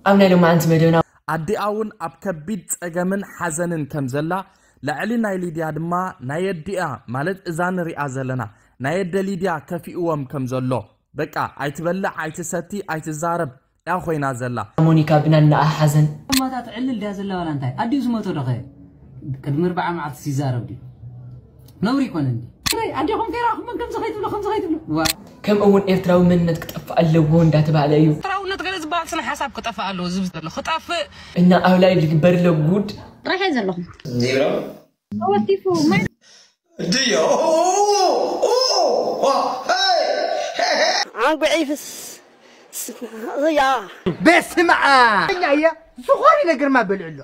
ኣብ ናይ ሎማዓንቲ መደብና ኣዲኣ እውን ኣብ ከቢድ ጸገምን ሓዘንን ከም ዘላ፣ ልዕሊ ናይ ሊድያ ድማ ናይ ኣዲኣ፣ ማለት እዛ ንሪኣ ዘለና ናይ ኣደ ሊድያ ከፊእዎም ከም ዘሎ፣ በቃ ኣይትበልዕ፣ ኣይትሰቲ፣ ኣይትዛረብ እያ ኮይና ዘላ። ሞኒካ ብናይ ኣደኣ ሓዘን እማታ ትዕልል ድያ ዘላ ዋላ እንታይ? ኣዲኡ ዝሞተ ዶ ኸ? ቅድሚ ኣርብዓ መዓልቲ ሲዛረብ ድዩ? ነውሪ ይኮነ እንዲ። ኣዴኹም ከይረኣኹም ከምዚ ከይትብሉ፣ ከምዚ ከይትብሉ። ዋ። ከምኡ እውን ኤርትራዊ መንነት ክጠፍእ ኣለዎ እንዳተባህለ እዩ። ኤርትራውነት ገለ ዝበሃል ስነ ሓሳብ ክጠፍእ ኣለዎ ዝብል ዘሎ ክጠፍእ እና ኣብ ላይቭ ዝግበር ዘሎ ጉድ ጥራሕ እየ ዘለኹም ዜብራ ተወሲፉ ማይ ድዮ ዓንጉዒ ፍስ ያ በስመ ኣብ እያ ዝኾነ ነገርማ በልዕሎ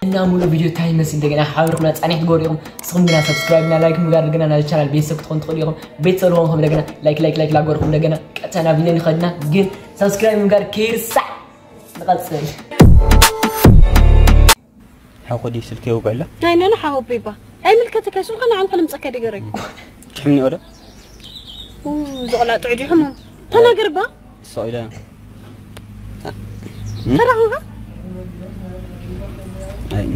እና ሙሉ ቪድዮ እንታይ ይመስል እንደገና ሓበርኩና ጻኒሕ ትገብሩ ኢኹም። ንስኹም ግና ሰብስክራይብ እና ላይክ ምግባር እንደገና ናዚ ቻናል ቤተሰብ ክትኾኑ ትኽእሉ ኢኹም። ቤተሰብ ዝኾንኩም እንደገና ላይክ ላይክ ላይክ ላገርኩም እንደገና ቀጥታ ናብ ቪድዮ ንኸድና። ግን ሰብስክራይብ ምግባር ከይርሳዕ። ንቐጽል። ሓቆዲ ስልክ የውቅዕላ ናይ ነነ ሓወቦይባ ኣይምልከተካ ሱም ከና ዓንኮ ልምፀካ ደገረኝ ትሕምኒ ኦዶ ዘቕላ ጥዑድ ይሕሙ ተናገርባ ሰቂለ ተራኹባ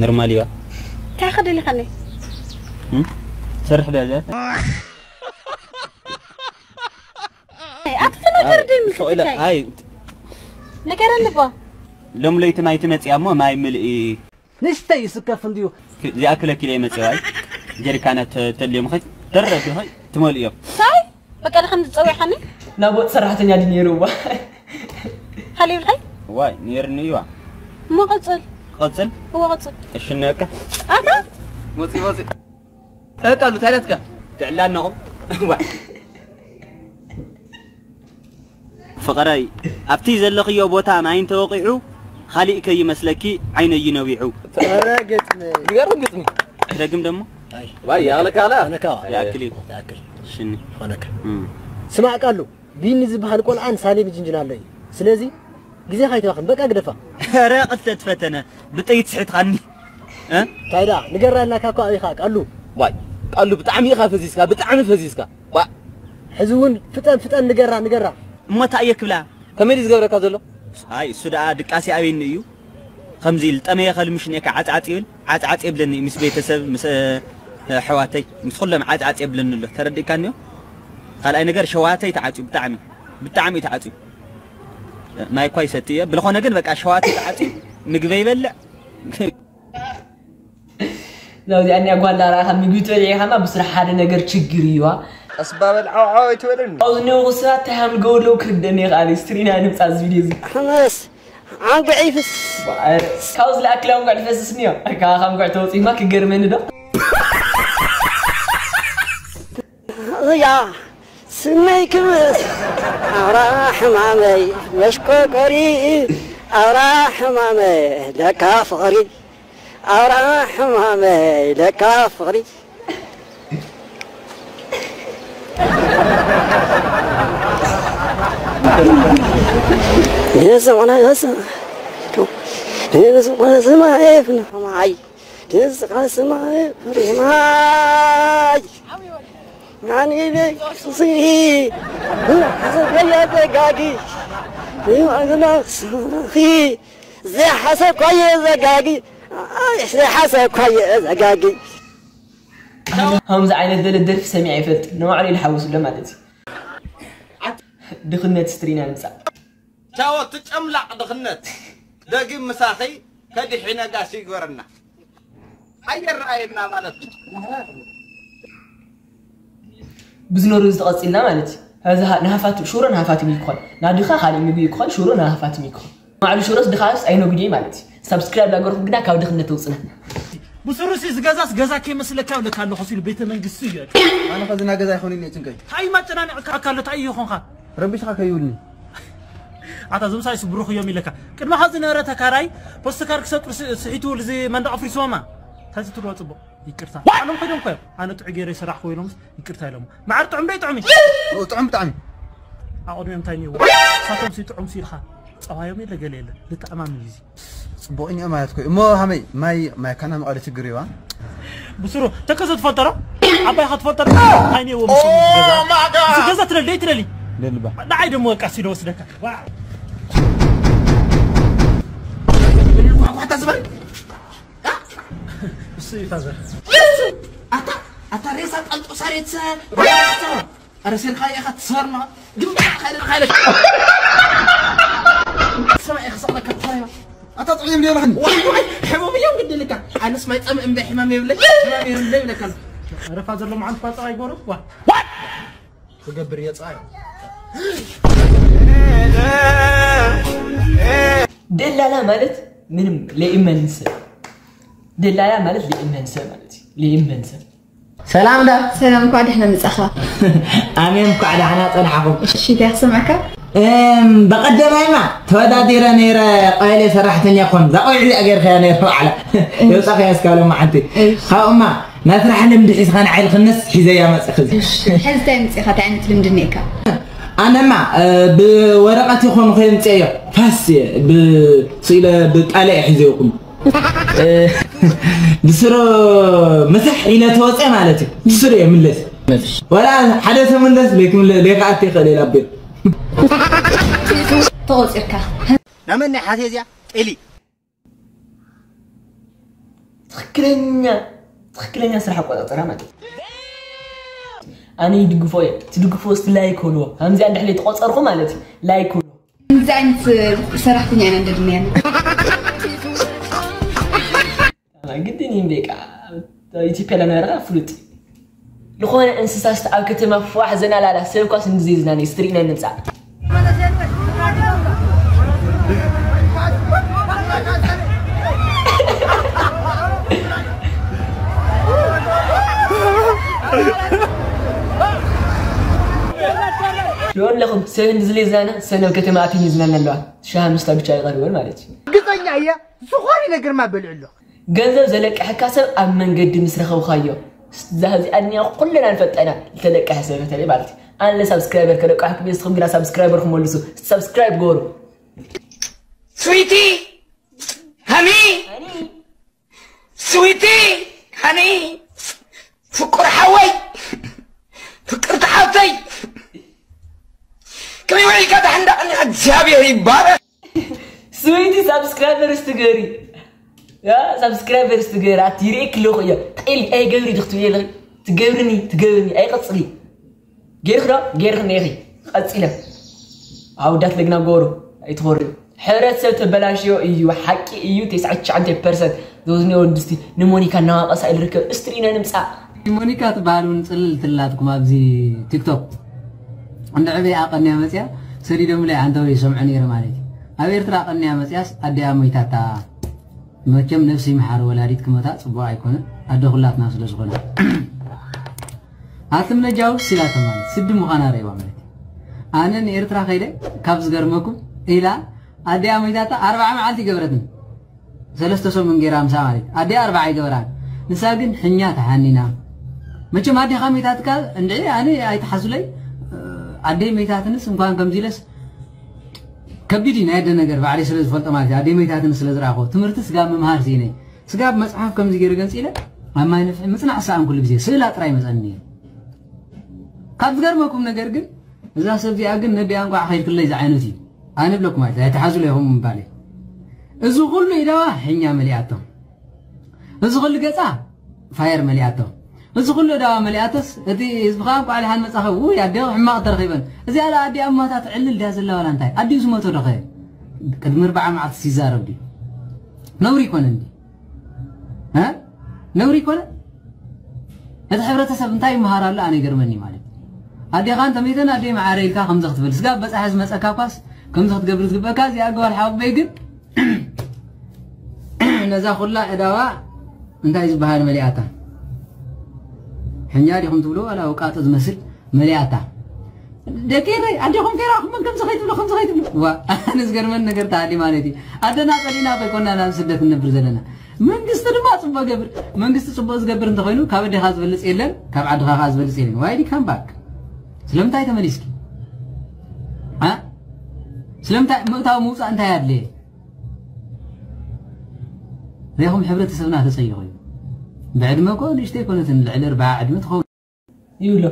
ኖርማል ይዋ እንታይ ከደሊኻኒ ሰርሕ ዳዛ ኣቲ ተናገር ደይ ሰቂለ ምልክትካይ ኣይ ንገረኒ ባ ሎም ለይቲ ማይ ትመፅያ እሞ ማይ ምልኢ ንስተይ ይስከፍ እንድዩ ዝኣክለኪ ኢለ መፅዋይ ጀሪካናት ተልዮም ኸ ደረቢ ኸ ትመልእዮም ሳይ በቃ ድኸም ዝፀዊዕኻኒ ናብ ወጥ ሰራሕተኛ ድዩ ነይሩ እዋ ሓሊብልኸይ ዋይ ነይርኒ እዩዋ እሞ ቀፅል ቀፅል እዎ ቀፅል እሽነካ ኣታ ወፂ ወፂ እቃሉ ታይለትካ ትዕላ ኣለኹም ፍቕረይ ኣብቲ ዘለኽዮ ቦታ ማይ እንተወቂዑ ካሊእ ከይመስለኪ ዓይነይ ነዊዑ ኧረ ግጥሚ ይገርም ግጥሚ ትደግም ደሞ ዋይ ያለካ ላ ነካ ይኣክል እዩ ያክል ሽኒ ሆነካ እም። ስማዕ ቃሉ ቢኒ ዝበሃል ቆልዓን ሳሌም ጅንጅን ኣሎ እዩ ስለዚ ግዜ ካይተባኽን በቃ ግደፋ ኧረ ቅልተ ትፈተነ ብጥይት ስሒትኻኒ እ? እንታይ ደኣ ንገራ ኢልናካ እኮ ኣቢኻ ቃሉ ዋይ ቃሉ ብጣዕሚ ኢኻ ፈዚዝካ ብጣዕሚ ፈዚዝካ ዋ ሕዚ እውን ፍጠን ፍጠን ንገራ ንገራ እሞ እንታይ እየ ክብላ ከመይ ድዩ ዝገብረካ ዘሎ ኣይ እሱ ደኣ ድቃሲ ኣበይኒ እዩ ከምዚ ኢል ጠመየ ከልምሽ ኔካ ዓጽዓጽ ይብል ዓጽዓጽ የብለኒ ምስ ቤተሰብ ምስ እ፣ ኣሕዋተይ ምስ ኩሎም ዓጽዓጽ የብለኒ ኣሎ ተረዲእካኒዮ ካልኣይ ነገር ሸዋተይ ተዓጽዩ ብጣዕሚ ብጣዕሚ እዩ ተዓጽዩ ማይ እኳ ይሰቲ እየ ብልኾነ ግን በቃ ሸዋተይ ተዓጽዩ ምግበ ይበልዕ ናብዚኣ እኒኣ ጓል ዳርኣኻ ምግቢ ትበልዕ ኢኻማ ብስራሕ ሓደ ነገር ችግር እዩዋ ቀስባበል ዓውዓው ኣይትበለኒ ኣብዚ እኒኦ ሰባት እንታይ ሃም ገበለው ክርደኒ ይኽኣል እዩ ስትሪና ንምፃእ እዚ ቪድዮ እዚ ሓመስ ዓንጉዕ ይፍስ ካብ ዝለኣክላ እንጓዕ ትፈስስ እኒኦ ካብ ካብ እንጓዕ ተወፂማ ክገርመኒ ዶ እያ ስመይ ክምስ ኣውራ ሕማመይ መሽኮኮሪ ኣውራ ሕማመይ ለካ ፍቕሪ ኣውራ ሕማመይ ለካ ፍቕሪ ንዝኾነ ስማ ንዝኾነ ስማ የፍንማይ ንዝኾነ ስማ የፍንማይ ናንኢለይ ሱሲ ንሓሰብከዮ ዘጋጊ ንማግና ሱሲ ዘይሓሰብካዮ ዘጋጊ ዘይሓሰብካዮ ዘጋጊ ከምዚ ዓይነት ዘለ ደርፊ ሰሚዐ ይፈልጥ ንባዕሉ ኢሉ ሓዊሱ ኣሎ ማለት እዩ ድኽነት ስትሪና ንምፃእ ቻው ትጨምላቕ ድኽነት ደጊም ምሳኺ ከድሒነ ጋሽ ይግበረና ኣየረኣየና ማለት ብዝኖሩ ዝተቐፂልና ማለት እዩ ንሃፋት ሽሮ ንሃፋት ምግቢ ክኾን ናድኻ ካልእ ምግቢ ክኾን ሽሮ ንሃፋት ምግቢ ክኾን ማዕሉ ሽሮስ ድኻስ ኣይነጉድየ ማለት እዩ ሳብስክራይብ ላገርኩም ግና ካብ ድኽነት ተውፅና ብስሩሲ ዝገዛስ ገዛ ከይመስለካ ይብለካ ኣለኹ ሲሉ ቤተ መንግስቲ እዩ ኣነ ከዚ ናገዛ ኣይኮነ እየ ጭንቀይ ታይ ማጨናነቕካ ኣሎ ታይ ይኾንካ ረቢሽካ ከይብልኒ ኣታ ዝምሳይ ስብሩኽ እዮም ኢለካ ቅድሚ ኻዚ ነበረ ተካራይ ፖስተካር ክሰጥ ስሒቱ ልዚ መንደቕ ኣፍሪስዋማ ታዚ ትልዋ ጽቡቕ ይቅርታ ኣሎም ኮይዶም ኮዮም ኣነ ጥዑ ገይረ ይሰራሕኩ ኢሎምስ ይቅርታ ኢሎም ማዓር ጥዑም ዶ ይጥዑም ጥዑም ብጣዕሚ ኣቕድሚኦም እንታይ ነይዎ ሳቶም ሲ ጥዑም ሲልካ ጸባዮም የለ ገለ የለ ልጣዕማም እዩ እዚ ጽቡቕ እኒኦ ማለት ኮይ እሞ ሃመይ ማይ ማይ ካና መቐለ ችግር ይዋ ብስሩ ተከሰ ትፈልጠ ዶ ዓባይ ካ ትፈልጠ ዶ እንታይ ነይዎ ገዛ ትለሊ ደይ ትለሊ ልልባ ንዓይ ደሞ ወቃሲ ዶ ወስደካ። ጓጓታ ዝበል እሱ ይታዘር። ኣታ ኣታ ሬሳ ጠልጦ ሳሬት ረሴልካ ኢኻ ትሰርና ግንባር ካይለ ካይለ ሰማይ ኢኻ ሰቕለካ ትኸዮ ኣታ ጥዑም ዲዮ ባሕኒ ሕሙም እዮም ግድልካ ኣነስ ማይ ጸምእ እምበ ሕማም የብለይ ሕማም የብለይ ይብለካ ረፋ ዘሎ መዓንት ኳ ጸባይ ጎሩ ዋ ክገብር እየ ጸባይ ደላላ ማለት ምንም ለኢመንሰ ደላላ ማለት ለኢመንሰ ማለት እዩ። ለኢመንሰ ሰላም ዳ ሰላም እንኳዕ ደህና መጻኻ ኣሜን እንኳዕ ዳሕና ጸናሕኹም እሺ እንታይ ክሰምዐካ እም፣ በቀደማይማ ተወዳዲረ ነይረ ቀበሌ ሰራሕተኛ ኮን ዛቆይ ዕዚኣ ገይርካያ ነይረ ባዕላ የውፃኸያ እስካብ ሎማዓንቲ ካብኡማ ናይ ስራሕ ልምዲ ሒዝካ ንዓይ ልክነስ ሒዘያ መፅእክ እዚ ሕዚ እንታይ ምፅእኻ እንታይ ዓይነት ልምዲ እኒኤካ ኣነማ እ፣ ብወረቐት ይኾኑ ከየምፅአዮ ፋስ እየ ብስኢለ ብጣለ እየ ሒዘ ይኹም ብስሮ መስሕ ኢለ ተወፀ ማለት እዩ ብስሩ እየ ምለስ ወላ ሓደ ሰሙን ደስ ለይክምለ ለይከኣት ይኽእል እየ ላቤ ተቆፂርካ ናመን ናይ ሓቴ እዚኣ ጤሊ ትክክለኛ ትክክለኛ ስራሕ ኣቆፃፀራ ማለት እዩ። ኣነ ይድግፎ እየ ትድግፎ እስቲ ላይክ በልዎ ከምዚኣ እንድሕር ተቆፀርኩ ማለት እዩ ላይክ በልዎ ከምዚ ዓይነት ሰራሕተኛ ኢና እንደድንያና ግድን እዩ በቃ ኢትዮጵያ ለነበረ ፍሉጥ ዝኾነ እንስሳ ስተ ኣብ ከተማ ፏሕ ዘናላላ ሰብ ኳስ እንዲ ዘይዝናነ ስትሪእና ንምፃእ ኣለኹም ሰብ እንዲ ዝለይ ዝናነ ሰብ ናብ ከተማ ኣትዩ ዝናነ ኣለዋ ሻሃ ምስታ ብቻ ይቐርበን ማለት እዩ ግፀኛ እየ ዝኾነ ነገርማ በልዕ ኣለኹ ገንዘብ ዘለቅሐካ ሰብ ኣብ መንገዲ ምስ ረኸብካዮ እዛ እዚኣ ድንያ ኩልና ንፈልጣ ኢና ዝተለቀሐ ሰብ በተለይ ማለት እዩ ኣነ ሳብስክራይበር ከለቅሐኩም እየ ንስኹም ግና ሳብስክራይበርኩም መልሱ ሳብስክራይብ ግበሩ ስዊቲ ሃኒ ስዊቲ ሃኒ ፍቁር ሓወይ ፍቅርቲ ሓብተይ ከመይ ውዒልካ ዳሕንዳ ቀኒኻ እግዚኣብሔር ይባረክ ስዊቲ ሳብስክራይበርስ ትገሪ ሳብስክራይበርስ ትገሪ ኣቲ ይርእየኪ ኣለኹ እያ ጤል ኣይ ገብሪ ድኽትብየ ኣለኺ ትገብርኒ ትገብርኒ ኣይቀጽሊ ጌርክ ዶ ጌርክ ኔኺ ቀጺለ ኣውዳት ለግና ጎሩ ኣይትኾሪ ሕብረተሰብ ተበላሽዮ እዩ ሓቂ እዩ ተስዓት ትሽዓተ ፐርሰንት ዘወዝኒ ወድስቲ ንሞኒካ እናዋቀሳ ይርከብ እስትሪና ንምጻእ ሞኒካ ትበሃል እውን ፅልል ትላትኩም ኣብዚ ቲክቶክ እንድዕበይ ኣቐንያ መፅያ ሰዲዶምለይ ኣንተወይ ይሰምዑ ነይረ ማለት እዩ ኣብ ኤርትራ ኣቐንያ መፅያስ ኣዲኣ ሞይታታ መቸም ነፍሲ ይምሓር ወላዲት ክመታ ፅቡቅ ኣይኮነ ኣደ ኩላትና ስለ ዝኾነ ኣትም ነጃውስ ኢላቶ ማለት ስዲ ምዃና ረእዋ ማለት እዩ ኣነ ንኤርትራ ከይደ ካብ ዝገርመኩም ኢላ ኣዲኣ ሞይታታ ኣርባዓ መዓልቲ ይገበረትኒ ሰለስተ ሰሙን ገይራ ምሳ ማለት ኣዲኣ ኣርባዓ ይገበራን ንሳ ግን ሕኛ ተሓኒና መቸም ኣዴኻ መይታትካ እንድዒ ኣነ ኣይተሓዙለይ ኣደይ መይታትንስ እንኳን ከምዚ ኢለስ ከቢድ እዩ ናይ ኣደ ነገር ባዕለይ ስለ ዝፈልጦ ማለት እዩ ኣደይ መይታትንስ ስለ ዝረኣኹ ትምህርቲ ስጋብ ምምሃር ስኢነ ስጋብ መፅሓፍ ከምዚ ገይሩ ገንፂለ ኣብ ማይ ነፍሒ ምፅናዕ ሰኣን ኩሉ ግዜ ስእላ ጥራይ መፀኒ ካብ ዝገርመኩም ነገር ግን እዛ ሰብ እዚኣ ግን ነዲኣ እንቋዕ ከይልክለይ ዝዓይነቱ እዩ ኣነ ብለኩም ማለት ኣይትሓዙለ ኢኹም ምባል እዚ ኩሉ ኢዳዋ ሕኛ መሊኣቶ እዚ ኩሉ ገፃ ፋየር መሊኣቶ እዚ ኩሉ እዳዋ መሊኣቶስ እቲ ህዝቢ ከዓ እንቋዕ ደሓን መፃኸ ውይ ኣዴ ሕማቕ ተረኺበን እዚኣ ላ ኣዲኣ እማታ ትዕልል ድያ ዘላ ዋላ እንታይ ኣዲኡ ዝሞቶ ዶኸ ቅድሚ ኣርባዓ መዓልቲ ሲዛረብ ድዩ ነውሪ ይኮነ እንዲ ነውሪ ይኮነ እቲ ሕብረተሰብ እንታይ ይመሃር ኣሎ ኣነ ይገርመኒ ማለት ኣዴኻ እንተመይተን ኣደይ መዓረ ኢልካ ከምዚ ክትብል ስጋብ በፃሒ ዝመፀካ ኳስ ከምዚ ክትገብር ዝግበእካ እዚኣ ገባል ሓወቦይ ግን ነዛ ኩላ ዕዳዋ እንታይ ዝበሃል መሊኣታ ሕኛ ዲኹም ትብሉ ዋላ ውቃጦ ዝመስል መሊኣታ ደቂ ኤረይ ኣዴኹም ከይራኹም መን ከምዚ ከይትብሉ ከምዚ ከይትብሉ ዋ ኣነ ዝገርመን ነገር ተሃሊ ማለት እዩ ኣደና ጠሊና ከይኮና ናብ ስደት እንነብር ዘለና መንግስቲ ድማ ፅቡቅ ገብር መንግስቲ ፅቡቅ ዝገብር እንተኮይኑ ካብ ኣዴኻ ዝበልፅ የለን ካብ ዓድኻ ከዓ ዝበልፅ የለን ዋይዲ ካምባክ ስለምንታይ ተመሊስኪ ስለምንታይ ምእታው ምውፃእ እንታይ ኣድለየ ሪኹም ሕብረተሰብና ተፀይቑ እዩ ብዕድመ ኮ ንእሽተይ ኮነትን ልዕሊ ኣርባዓ ዕድመ ትኸውን ይብሎ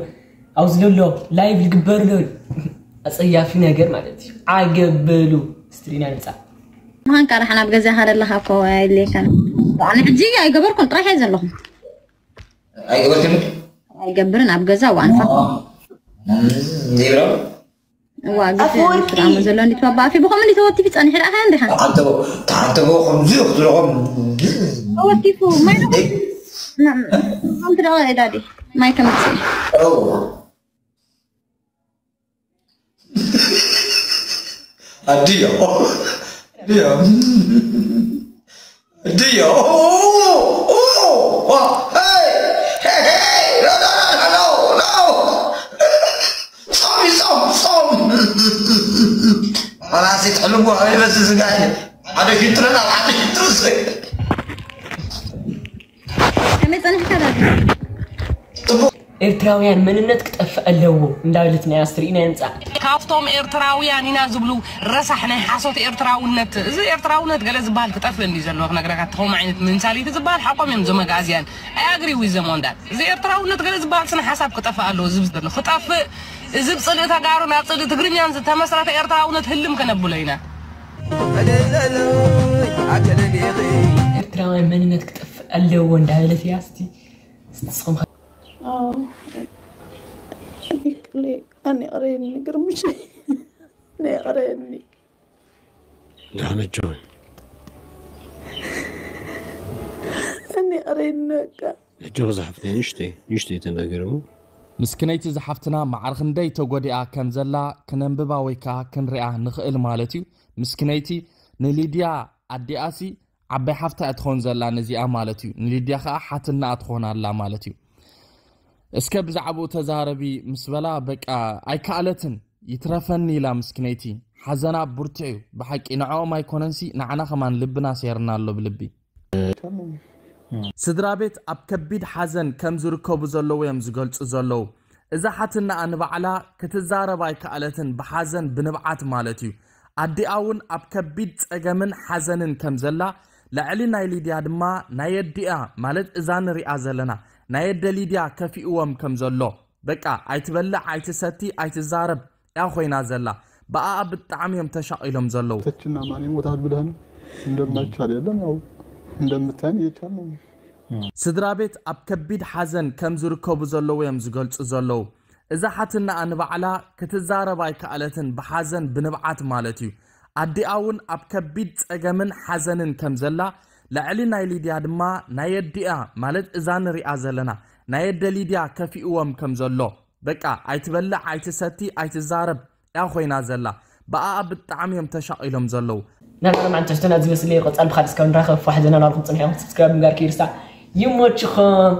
ኣብዚ ዘሎ ላይቭ ዝግበር ዘሎ ኣጸያፊ ነገር ማለት እዩ። ዓገብ በሉ። ስትሪና ንጻ ምዃን ቃል ሓናብ ገዛ ሃደለኻ እኮ ኣይልየካን። ኣነ ሕጂ ኣይገበርኩን ጥራሕ እየ ዘለኹ። ኣይገበርክን ኣይገብርን ኣብ ገዛ ዋንፋ ዘይብሎ እዋ ግፍራሙ ዘሎ እንዲ ተባባ ኣፊ ብኸም እንዲ ተወቲፊ ጸኒሕ ደኣ እንዲኻ ተሓንተቦ ከምዚ ክትብሎ ከም ተወቲፉ ማይ ከምቲ ደኣ ዳዲ ማይ ከምጽእ ኣድዮ ኣድዮ ኣድዮ ራሴ ትሕልሞ ኣበይ በዚ ስጋ ሓደ ሽንትረን ኣብ ሓደ ሽንትረ ከመይ ጸኒሕካ ዳዲ ጽቡቅ ኤርትራውያን መንነት ክጠፍእ ኣለዎ እንዳበለት ናይ ኣስትሪኢና የምጻ ካብቶም ኤርትራውያን ኢና ዝብሉ ረሳሕ ናይ ሓሶት ኤርትራውነት እዚ ኤርትራውነት ገለ ዝበሃል ክጠፍእ እንዲ ዘለዎ ክነግረካ ተኸም ዓይነት መንሳሊቲ ዝበሃል ሓቆም እዮም ዞም ኣግኣዝያን ኣያግሪ ዊዘም ወንዳት እዚ ኤርትራውነት ገለ ዝበሃል ስነ ሓሳብ ክጠፍእ ኣለዎ ዝብ ዘሎ ክጠፍእ እዚ ብፅልኢ ተጋሩ ናብ ፅልኢ ትግርኛን ዝተመስረተ ኤርትራውነት ህልም ከነብሎ ኢና ኤርትራውያን መንነት ክጠፍእ ኣለዎ እንዳበለት እያ እስቲ ንስኹም ከ ይቅሬ እኔ ቅሬ ንግርምሽ እኔ ቅሬ እኔ ደህና ጆን እኔ ቅሬ ነቃ እጆ ዝሓፍተይ ንሽተይ ንሽተይ ተናገርሞ ምስክነይቲ ዝሓፍትና ማዕረ ክንደይ ተጎዲኣ ከም ዘላ ክነንብባ ወይ ከዓ ክንሪኣ ንኽእል ማለት እዩ። ምስክነይቲ ንሊድያ ኣዲኣሲ ዓባይ ሓፍታ እያ ትኸውን ዘላ ነዚኣ ማለት እዩ። ንሊድያ ከዓ ሓትናኣ ትኾን ኣላ ማለት እዩ። እስከ ብዛዕባኡ ተዛረቢ ምስ በላ በቃ ኣይከኣለትን ይትረፈኒ ኢላ ምስክነይቲ። ሓዘና ብርቱዕ እዩ ብሓቂ ንዕኦም ኣይኮነንሲ ንዓና ከማን ልብና ሴርና ኣሎ ብልቢ። ስድራ ቤት ኣብ ከቢድ ሓዘን ከም ዝርከቡ ዘለዉ እዮም ዝገልጹ ዘለዉ። እዛ ሓትናኣ ንባዕላ ክትዛረብ ኣይከኣለትን ብሓዘን ብንብዓት ማለት እዩ። ኣዲኣ እውን ኣብ ከቢድ ጸገምን ሓዘንን ከም ዘላ ልዕሊ ናይ ሊድያ ድማ ናይ ኣዲኣ ማለት እዛ ንሪኣ ዘለና ናይ ኣደ ሊድያ ከፊእዎም ከም ዘሎ በቃ ኣይትበልዕ ኣይትሰቲ ኣይትዛረብ እያ ኮይና ዘላ። ብኣኣ ብጣዕሚ እዮም ተሻቒሎም ዘለዉ። ተችና ማን ይሞታል ብለን እንደማይቻል የለም። ያው እንደምታይን እየቻል ነው። ስድራ ቤት ኣብ ከቢድ ሓዘን ከም ዝርከቡ ዘለዉ እዮም ዝገልጹ ዘለዉ። እዛ ሓትናኣ ንባዕላ ክትዛረብ ኣይከኣለትን ብሓዘን ብንብዓት ማለት እዩ። ኣዲኣ እውን ኣብ ከቢድ ጸገምን ሓዘንን ከም ዘላ ልዕሊ ናይ ሊድያ ድማ ናይ ኣዲኣ ማለት እዛ ንሪኣ ዘለና ናይ ኣደ ሊድያ ከፊእዎም ከም ዘሎ በቃ ኣይትበልዕ ኣይትሰቲ ኣይትዛረብ እያ ኮይና ዘላ። ብኣኣ ብጣዕሚ እዮም ተሻቒሎም ዘለዉ። ናብና ማዕንተ ሽቶና ዝመስል ነይሩ ቀጻል ብካል እስካብ ንራኸብ ፋሕ ዘና ናልኩም ጽንሕኹም ስብስክራይብ ምግባር ከይርሳዕ። ይሞችኹም።